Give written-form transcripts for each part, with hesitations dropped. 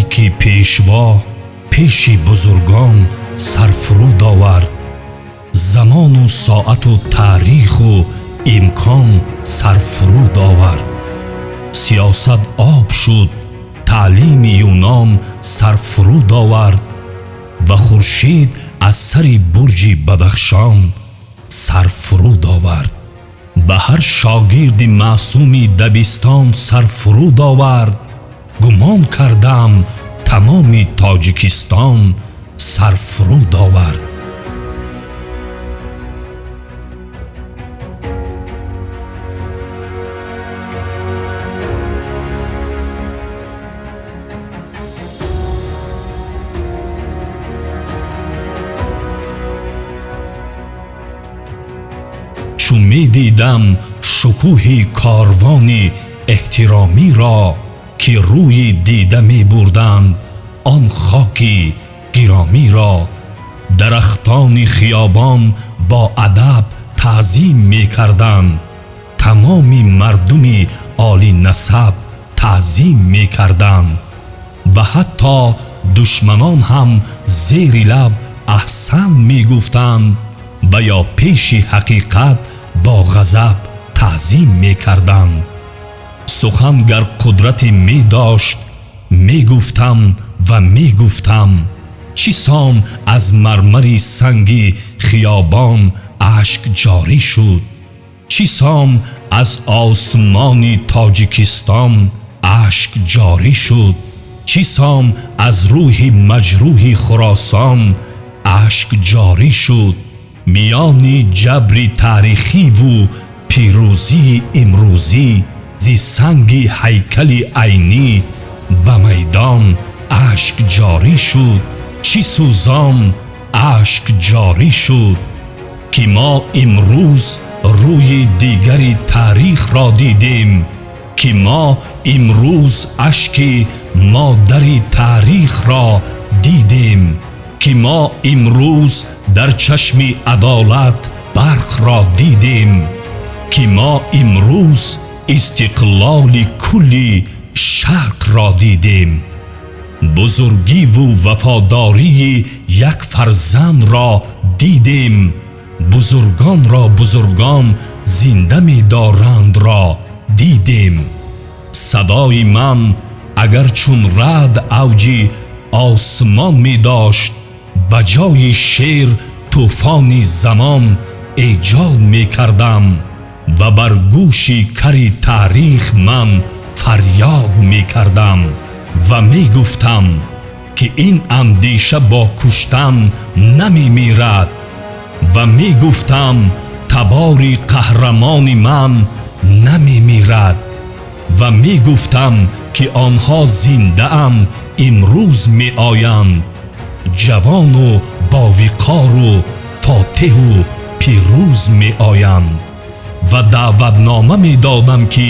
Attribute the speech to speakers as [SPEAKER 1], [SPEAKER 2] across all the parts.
[SPEAKER 1] Ки пешво пеши бузургон сар фуруд овард, замону соату таъриху имкон сар фуруд овард. Сиёсат об шуд, таълими Юнон сар фуруд овард ва хуршед аз сари бурҷи Бадахшон сар фуруд овард. Ба ҳар шогирди маъсуми дабистон сар фуруд овард. Гумон кардам, тамоми Тоҷикистон сар фуруд овард. Чун медидам шукӯҳи корвони эҳтиромиро, ки рӯи дида мебурданд он хоки гиромиро, дарахтони хиёбон бо адаб таъзим мекарданд, тамоми мардуми олинасаб таъзим мекарданд ва ҳатто душманон ҳам зери лаб аҳсан мегуфтанд ва ё пеши ҳақиқат бо ғазаб таъзим мекарданд. Сухан гар қудрате медошт, мегуфтам ва мегуфтам, чӣ сон аз мармари санги хиёбон ашк ҷорӣ шуд, чӣ сон аз осмони Тоҷикистон ашк ҷорӣ шуд, чӣ сон аз рӯҳи маҷрӯҳи Хуросон ашк ҷорӣ шуд. Миёни ҷабри таърихиву пирӯзии имрӯзӣ зи санги ҳайкали Айнӣ ба майдон ашк ҷорӣ шуд. Чӣ сӯзон ашк ҷорӣ шуд, ки мо имрӯз рӯи дигари таърихро дидем, ки мо имрӯз ашки модари таърихро дидем, ки мо имрӯз дар чашми адолат барқро дидем, ки мо имрӯз истиқлоли кулли шарқро дидем, бузургиву вафодории як фарзандро дидем, бузургонро бузургон зинда медорандро дидем. Садои ман агар чун раъд авҷи осмон медошт, ба ҷои шер тӯфони замон эҷод мекардам ва бар гӯши кари таърих ман фарёд мекардам ва мегуфтам, ки ин андеша бо куштан намемирад, ва мегуфтам, табори қаҳрамони ман намемирад, ва мегуфтам, ки онҳо зиндаанд, имрӯз меоянд, ҷавону бовиқору фотеҳу пирӯз меоянд, ва даъватнома медодам, ки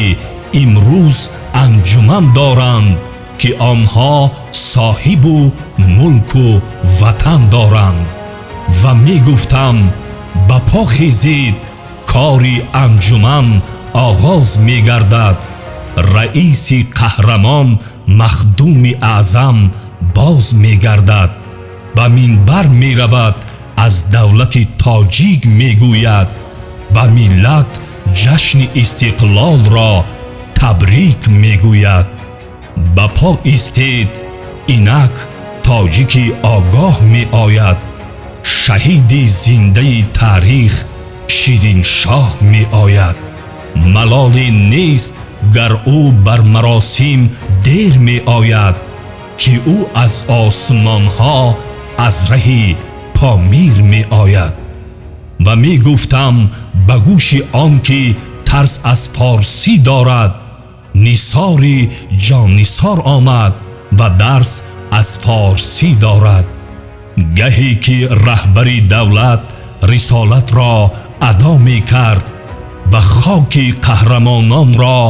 [SPEAKER 1] имрӯз анҷуман доранд, ки онҳо соҳибу мулку ватан доранд, ва мегуфтам, ба по хезед, кори анҷуман оғоз мегардад, раиси қаҳрамон Махдуми Аъзам боз мегардад, ба минбар меравад, аз давлати тоҷик мегӯяд, ба миллат ҷашни истиқлолро табрик мегӯяд. Ба по истед, инак тоҷики огоҳ меояд, шаҳиди зиндаи таърих Шириншоҳ меояд. Малоле нест, гар ӯ бар маросим дер меояд, ки ӯ аз осмонҳо аз раҳи Помир меояд. Ва мегуфтам ба гӯши он ки тарс аз форсӣ дорад, Нисори ҷоннисор омад ва дарс аз форсӣ дорад. Гаҳе ки раҳбари давлат рисолатро адо мекард ва хоки қаҳрамононро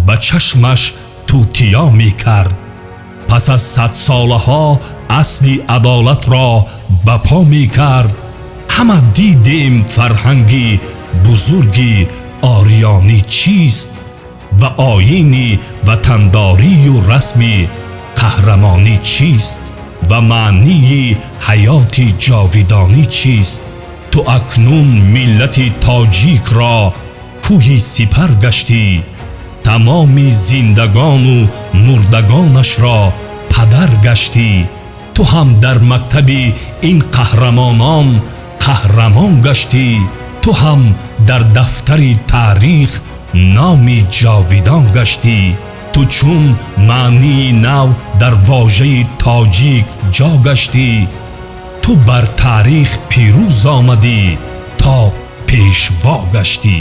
[SPEAKER 1] ба чашмаш тутиё мекард, пас аз садсолаҳо асли адолатро ба по мекард, ҳама дидем фарҳанги бузурги ориёнӣ чист ва оини ватандорию расми Қаҳрамонӣ чист ва маънии ҳаёти ҷовидонӣ чист. Ту акнун миллати тоҷикро кӯҳи сипар гаштӣ, тамоми зиндагону мурдагонашро падар гаштӣ. Ту ҳам дар мактаби ин қаҳрамонон қаҳрамон гаштӣ, ту ҳам дар дафтари таърих номи ҷовидон гаштӣ. Ту чун маънии нав дар вожаи тоҷик ҷо гаштӣ, ту бар таърих пирӯз омадӣ, то пешво гаштӣ.